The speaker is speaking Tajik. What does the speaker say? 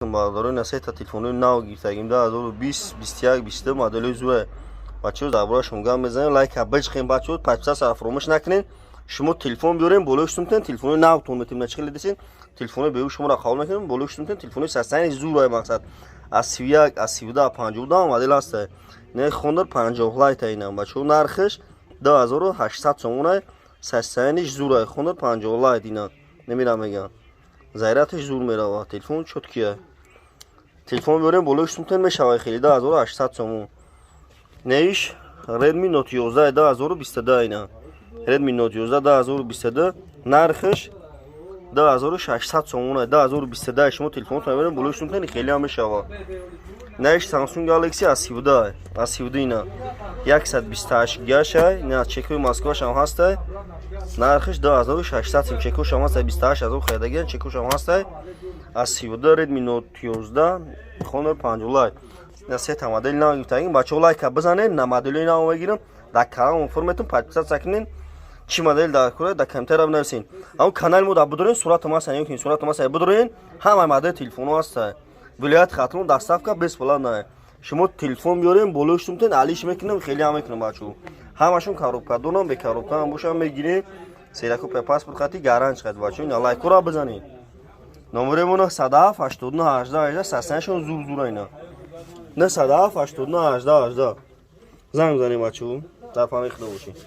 Бародарои, на сета телефонои нав гирифтагим, 2020, 21, 22, моделои зура. Бачаҳо, дар бораашон гап мезанем. Лайка биҷхем, бачаҳо, подписаться фаромӯш накунед. Шумо телефон биёрем, болои шутумтен телефонои навтон метем. Чи хеле десен, телефонои беу шуморо қабул мекунем, болои шутумтен телефонои состояние зура. Мақсад, аз 31, аз 32, 52 модел ҳаста. Не, Хонор 50 Лайта ина, бачаҳо, нархаш 2800 сомона. Состояниеш зура. Хонор 50 Лайт ина немирам, мегам, зарядаш зур мерава, телефон чёткия. Телефон биёрем, болои шутумтен мешава хеле, 2800 сомон. Неиш Redmi Note 11 2022 ина. Redmi Note 11 2022, нархаш 2600 сомона. 2022 шумо телефонотон мебарем, болои шутумтен хеле ҳам мешава. Неиш Samsung Galaxy A32, A32 ина, 128 гигашай, ина, чекои Москвашам ҳастай. Нархаш 2600 сом, чекошам ҳастай, 28 000 харидагиан, чекошам ҳастай. A32 Redmi Note 11 Honor 50 Lite. На сета модели нав гирифтагим. Бачаҳо, лайка бизанед, на модели нав мегирам. Дар канал форметон подписаться кунед. Чӣ модел дар кора, дар комментария бинависед. Ҳамон канали мо дар бидорен, сурати маса ё сурати маса бидорен, ҳамаи модели телефонҳо ҳаста. Вилояти Хатлон доставка бесплатная. Шумо телефон биёрем, болои шутумтен алиш мекунем, хеле ҳам мекунем, бачаҳо. Ҳамашон коробка дорам, бе коробка ҳам бошам мегирем. Ксерокопия паспорт хати, гарантия хати, бачаҳо, ина лайкора бизанед. Номерои мо 907 89 18 18. Состояниешон зур зура ина. 907 89 18 18 занг бизанед, бачаҳо. Дар паноҳи Худо бошед.